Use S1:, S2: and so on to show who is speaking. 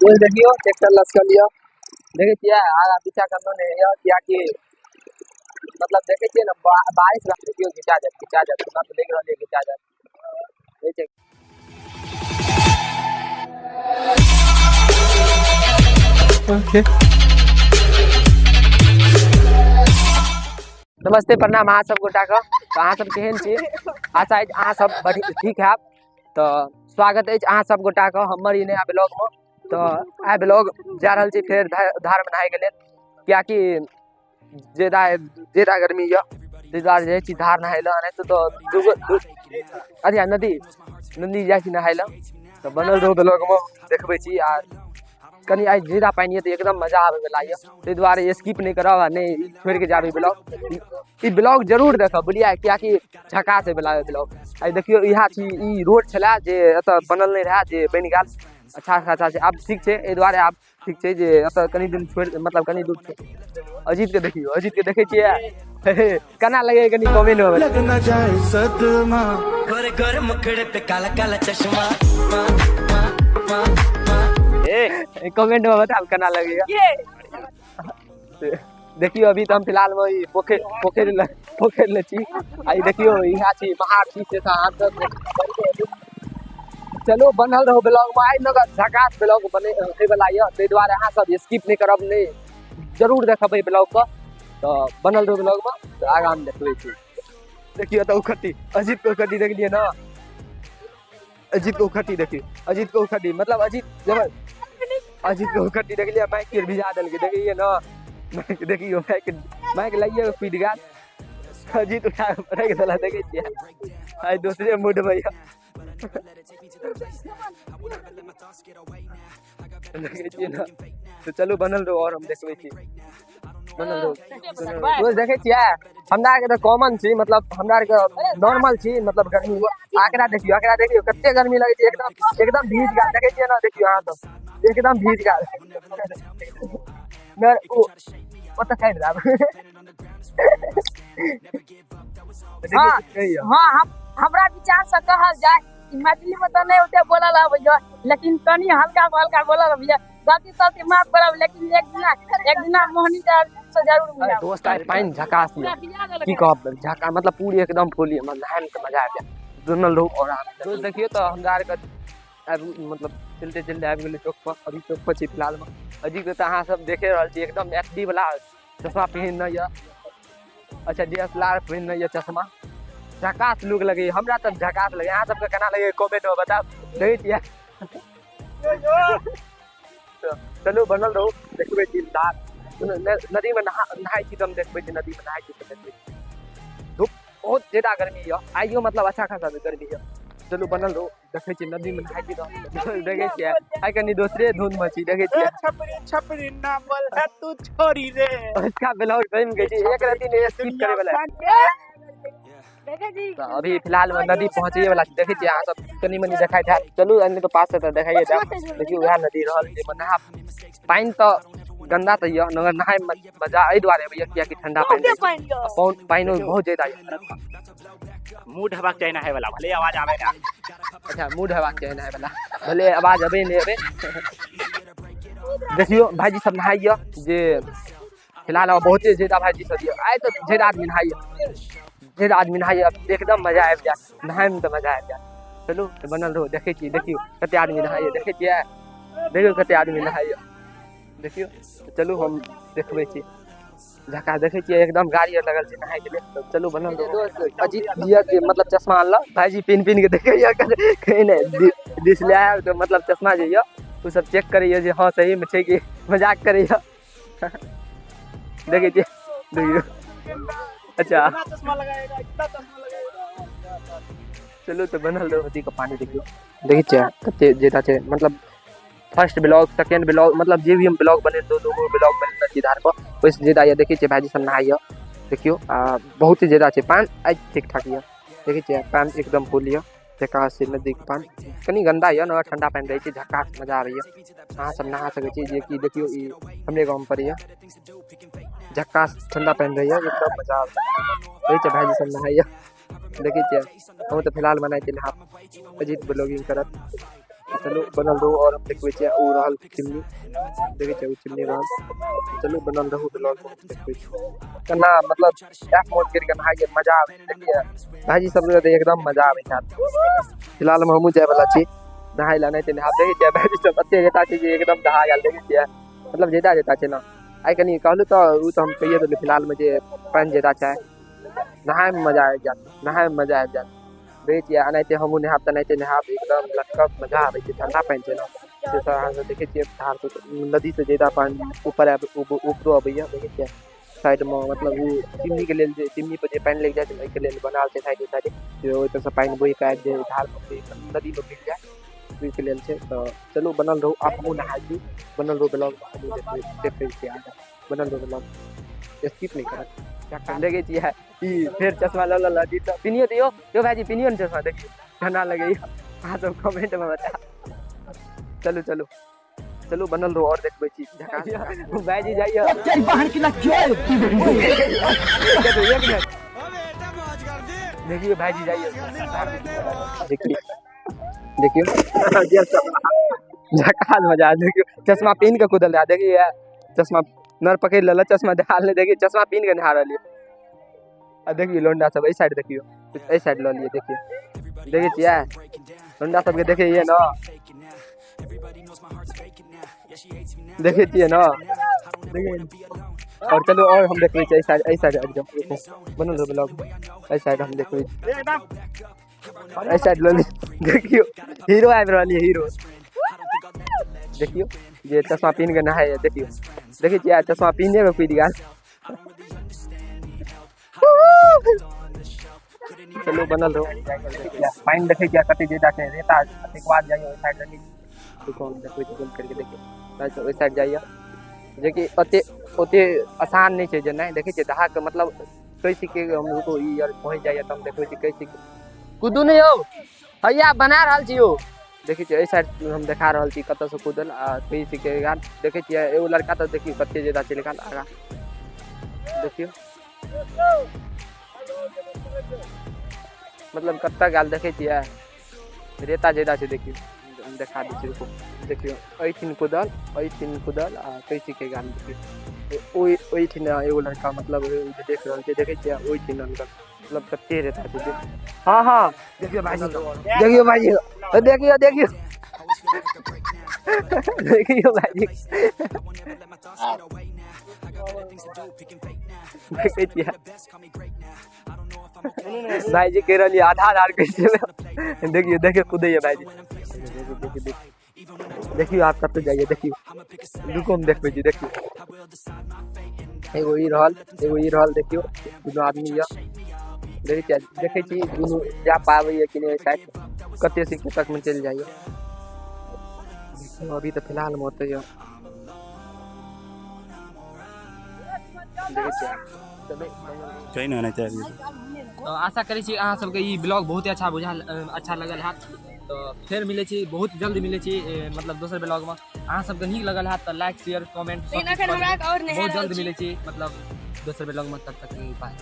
S1: दोस्त देखियो ट्रैक्टर लसकल यऽ, देखै छियै आगा पीछा कखनो नहि होइए, किएकि मतलब देखै छियै ने बारिश देखियौ घिचा जायत, घिचा जायत, हमरा तऽ लागि रहल यऽ घिचा जायत। देखै छियै।
S2: ओके।
S1: नमस्ते, प्रणाम अहाँ सब गोटा के। तऽ अहाँ सब केहन छी? आशा अछि अहाँ सब बढ़िया ठीक हैब। तऽ स्वागत अछि अहाँ सब गोटा के हमर ई नया ब्लॉग में। तऽ आइ ब्लॉग जा रहल छी फेर धार में नहाय के लेल, कियाकि जेदा गर्मी यऽ ताहि दुआरे जाइ छी धार नहाय लए। एनाहिते तऽ दूगो दू अथी आ नदी, नदी जाइ छी नहाय लए। तऽ बनल रहू ब्लॉग में, देखबै छी। आ कनि आइ जेदा पानि यऽ तऽ एकदम मजा आबै वला यऽ, ताहि दुआरे स्किप नहि करब आ नहि छोड़ि के जाबी ब्लॉग। ई ब्लॉग जरूर देखब बुझलियै, कियाकि झकास होय वला ब्लॉग। आइ देखियौ इएह छी, ई रोड छलै जे एतऽ बनल नहि रहए, जे बनि गेल अच्छा खासा छै। आब ठीक छै, एहि दुआरे आब ठीक छै जे एतऽ कनि दिन छोड़ि, मतलब कनि दूर छोड़ि। अजीत के देखियौ, अजीत के देखै छियै केना लगैए कनि कमेंट मे।
S2: लग न जाए सदमा।
S3: गोरे गोरे मुखड़े पे काला काला चश्मा।
S1: ए, कमेंट में बताब केना लगैया। देखियौ अभी तऽ हम फिलहाल में ई पोखरि लग छी। आ ई देखियौ इएह छी महार छी, से तऽ अहाँ सब चलू बनल रहू ब्लॉग में। आइ नगर झकास ब्लॉग बने होय वला यऽ, ताहि दुआरे अहाँ सब स्किप नहि करब, नहि जरूर देखबै ब्लॉग के। तऽ बनल रहू ब्लॉग में, तऽ आगाँ हम देखबै छी। देखियौ तऽ उखट्टी, अजीत के उखट्टी देखलियै ने, अजीत के उखट्टी देखियौ, अजीत के उखट्टी मतलब अजीत जबर, अजीत के उखट्टी देखलियै, माइक के भिजा देलकै, देखलियै ने, माइक देखियौ, माइक लाइए के पीट गेल, अजीत उठा के पटक देलक, देखै छियै आइ दोसरे मूड में यऽ। देखै छियै ने। तऽ चलू बनल रहू और हम देखबै छी, बनल रहू। दोस्त देखै छियै हमरा आरके तऽ कॉमन छी, मतलब हमरा आरके नॉर्मल छी, मतलब गर्मी हुआ। आकरा देखियौ, आकरा देखियौ कते गर्मी लगै छै, एकदम भीज गेल, देखै छियै ने, देखियौ अहाँ सब एकदम भीज गेल। नहि, ओ तऽ काटि देब।
S4: हाँ,
S1: कहियौ।
S4: हाँ, हमरा विचार से कहल जाय कि मैथिली में तऽ नहीं ओते बोलल अबैया, लेकिन कनी हल्का फल्का बोलल अबैया। गलती सलती माफ करब, लेकिन एक दिना मोहनी से जरूर मिलब।
S1: दोस्त आइ पानि झकास यऽ,
S4: पूरा भिजा देलकै।
S1: की कहब, झका मतलब पूरी एकदम फुल यऽ, मतलब नहाय में तऽ मजा आबि जायत। दुनल रहू और आराम से। दोस्त देखियौ तऽ हमरा आरके आबि मतलब चलते चलते आबि गेलै चौक पर, अभी चौक पर छी फिलहाल में। अजी के तऽ अहाँ सब देखे रहल छी एकदम एच डी वाला चश्मा पहिनने यऽ, अच्छा डी एस एल आर पहिनने यऽ चश्मा, झकास लुक लगैया, हमरा तऽ झकास लगैया। अहाँ सबके केना लगैया कमेंट में बताब। देखै छियै, तऽ चलू बनल रहू, देखबै छी धार नदी में नहाय छी तऽ हम देखबै छी, नदी में नहाय छी तऽ देखबै छी। धूप बहुत ज्यादा गर्मी यऽ आइयो, मतलब अच्छा खासा गर्मी यऽ। चलू बनल रहू, देखै छी नदी में नहाय छी तऽ देखै छियै आइ कनि दोसरे धुन में छी, देखै छियै।
S2: छपरी छपरी ना बोल है तू छोरी रे।
S1: इसका ब्लॉग जमि गेल छै, एक रति नहि स्किप करे वाला।
S4: देखै छी।
S1: तऽ अभी फिलहाल में नदी पहुँचिए वाला छी, देखै छियै अहाँ सब कनि मनि देखाइत हैत। चलू एने तऽ पास से तऽ देखाइए जायब। देखियौ उएह नदी रहल जाहिमे नहा, पानि तऽ गन्दा तऽ यऽ मगर नहाय में मजा एहि दुआरे अबैया कियाकि ठंडा पानि रहै छै।
S4: पानि यऽ।
S1: पानिओ बहुत ज्यादा यऽ।
S5: मूड हेबाक चाही नहाय वाला, भले आवाज आबै ना।
S1: अच्छा मूड हेबाक चाही नहाय वाला, भले आवाज अबै नहि अबै। देखियौ भाईजी सब नहाइया, जे फिलहाल आब बहुते ज्यादा भाईजी सब यऽ, आइ तऽ ज्यादा आदमी नहाइया, ज्यादा आदमी नहाइया, एकदम मजा आबि जायत नहाय में, तऽ मजा आबि जायत। चलू तऽ बनल रहू, देखै छी, देखियौ कते आदमी नहाइया, देखै छियै, देखियौ कते आदमी नहाइया, देखियौ। तऽ चलू हम देखबै छी झकास, देखै छियै एकदम गाड़ी आर लगल छै नहाय के लेल। तऽ चलू बनल रहू। दोस्त अजीत भैया के मतलब चश्मा आनलक भाईजी, पिन्ह पिन्ह के देखैया, कहीं नहि दिस ले आयल तऽ मतलब चश्मा जे यऽ ओ सब चेक करैया जे हँ सही में छै कि मजाक करैया। देखै छियै, देखियौ। अच्छा।
S2: इतना चश्मा लगाएगा, इतना चश्मा लगाएगा।
S1: चलू तऽ बनल रहू। नदी के पानि देखियौ, देखै छियै कते ज्यादा छै, मतलब फर्स्ट ब्लॉग सेकेंड ब्लॉग मतलब जे भी हम ब्लॉग बनेने दू दू गो ब्लॉग बनेने छी धार पर, ओहिसँ ज्यादा यऽ। देखै छियै भाईजी सब नहाइया, देखियौ, आ बहुत ही ज्यादा छै पानि आइ, ठीक ठाक यऽ। देखै छियै पानि एकदम फुल यऽ, झकास छै नदी के पानि, कनि गन्दा यऽ ने, ठंडा पानि रहै छै, झकास मजा आबैया। अहाँ सब नहा सकै छी, जे कि देखियौ ई हमरे गाँव में पड़ैया, झकास ठंडा पानि रहैया, एकदम मजा आबैया। देखै छियै भाईजी सब नहाइया, देखै छियै। हम तऽ फिलहाल बनाइ छी नहा, अजीत ब्लॉगिंग करत। चलू बनल रहू और हम देखबै छी। ओ रहल चिमनी, देखै छियै ओ चिमनी रहल। चलू बनल रहू ब्लॉग में, देखबै छी केना मतलब ऐप मोड करि के नहाइए, मजा आबै छै। देखिए भाईजी सब तऽ एकदम मजा आबै छै। फिलहाल में हमहूँ जाय वाला छी नहाय लए, नहि तऽ नहा। देखै छियै भाईजी सब एते रेता छै जे एकदम दहा गेल। देखै छियै मतलब जेता जेता छै ने। आइ कनि कहलहुँ तऽ ओ तऽ हम कहिए देलियै फिलहाल में जे पानि जेता छै, नहायमे मजा आबि जायत, नहायमे मजा आबि जायत। देखै छियै एनाहिते हमहूँ नहायब तऽ एनाहिते नहायब, एकदम लटकब, मजा आबै छै। ठण्डा पानि छै ने, से सब अहाँ सब देखै छियै। धार से नदी से ज्यादा पानि ऊपर आबि ऊपरो अबैया। देखै छियै साइडमे मतलब ओ चिमनीके लेल जे चिमनी पर जे पानि लागि जाइ छै ओहिके लेल बनायल छै साइडे साइडे, जे ओहिपर से पानि बहि कऽ आबि जाय धारमे, नदीमे मिल जाय, ओहिके लेल छै। तऽ चलू बनल रहू, आब हमहूँ नहाय छी। बनल रहू ब्लॉग, हमहूँ देखै छियै आगाँ। बनल रहू ब्लॉग, स्किप नहि करब। देखै छियै ई फेर चश्मा लऽ लऽ जी तऽ पिनियो दियौ यौ भाईजी, पिनियो ने चश्मा। देखियौ ठंडा लगैया, अहाँ सब कमेंट में बता। चलू चलू चलू बनल रहू और देखबै छी झकास। भाईजी जाइए, एक मिनट देखिए भाईजी जाइए, देखिए देखियो झकास मजा। देखियो चश्मा पहन के कूदल रहा, देखिए चश्मा नर पकड़ लेलक, चश्मा देखा ले, देखिए चश्मा पहन के नहा रहलियै। आ देखियो लोंडा सब एहि साइड, देखियो एहि साइड लऽ लिअ। देखियो देखै छियै लोंडा सबके, देखैये न, देखै छियै न। और चलू और हम देखबै छी एहि साइड, एहि साइड आबि जाउ, बनल रहू ब्लॉग। एहि साइड हम देखबै छी, एहि साइड लऽ लिअ। देखियो हीरो आबि रहल ये, हीरो देखियो जे चश्मा पहन के नहाय। देखियो देखै छियै चश्मा पहने के कूदि गेल। चलू बनल रहू। पानि देखै छियै कते ज्यादा छै रेता, ताहिके बाद जाइए ओहि साइड। देखै दुकान देखबै छी बंद करके, देखियौ ओहि साइड जाइए, जेकि ओते ओते आसान नहि छै जेनाइ। देखै छियै दहाके मतलब कैसे के हम रुको ई आर पहुँच जाइए तऽ हम देखबै छी कैसे कूदू नहि यौ, हैया बना रहल छी यौ। देखै छियै एहि साइड हम देखा रहल छी कतऽसँ कूदल आ कैसे के। देखै छियै एगो लड़का तऽ देखियौ कते ज्यादा चलि गेल आगाँ। देखियौ मतलब कतऽ गेल, देखै छियै रेता ज्यादा छै। देखियौ हम देखा दै छी, रुकू। देखियौ एहिठिन कूदल, एहिठिन कूदल आ कैसे के गेल। देखियौ ओहिठिन एगो लड़का मतलब देख रहल छै। देखै छियै ओहिठिन मतलब कते रेता छै। हाँ हाँ देखियौ भाईजी, देखियौ भाईजी, देखियौ देखियौ देखियौ भाईजी, देखै छियै भाईजी कहि रहलियै आधा आधा कैसे। देखियौ देखियौ कूदैया भाईजी, देखियौ देखियौ आप कतऽ जाइए। देखियौ रुको हम देखबै छी। देखियौ एगो ई रहल, एगो ई रहल। देखियौ दुनू आदमी यऽ, देखै छियै, देखै छी दुनू जा पाबैया कि नहि। साइड कते सीट तक में चलि जाइए। अभी तऽ फिलहाल में ओतऽ यऽ, देखै छियै।
S6: तो आशा करै छी अहाँ सबके ई ब्लॉग बहुत ही अच्छा बुझायल, अच्छा लगल हैत। तऽ फेर मिलै छी, बहुत जल्द मिलै छी मतलब दोसर ब्लॉगमे। अहाँ सबके नीक लगल हैत तऽ लाइक शेयर कमेंट। बहुत जल्द मिलै छी मतलब दोसर ब्लॉगमे, तब तक बाय।